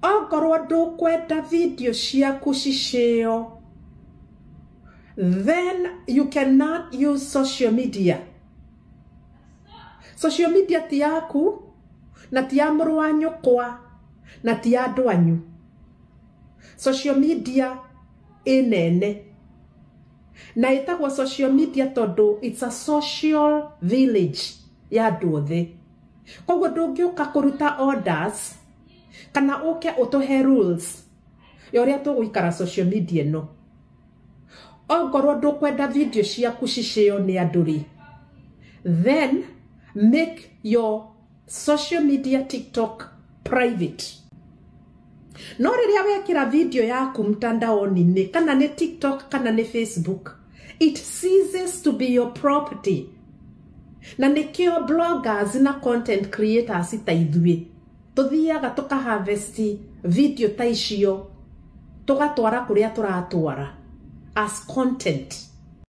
Ongorwo ndũkwenda video ciaku cicĩo, then you cannot use social media. Social media ti yaku, na ti ya mũrũ wa nyũkwa, na ti ya andũ anyu. Social media ĩ nene na ĩtagwo social media tondũ it's a social village ya andũ othe. Koguo ndũngĩũka kũruta orders kana ũke ũtũhe rules ya ũrĩa tũgũikara social media ĩno. Ongorwo ndũkwenda video ciaku cicĩo nĩ andũ rĩ, then make your social media TikTok private. No rĩrĩa wekĩra video yaku mtandaoni-inĩ, kana nĩ TikTok kana nĩ Facebook, it ceases to be your property. Na nĩkĩo bloggers na content creators ta ithuĩ tũthiaga tũkaharvest video ta icio, tũgatwara kũrĩa tũratwara as content.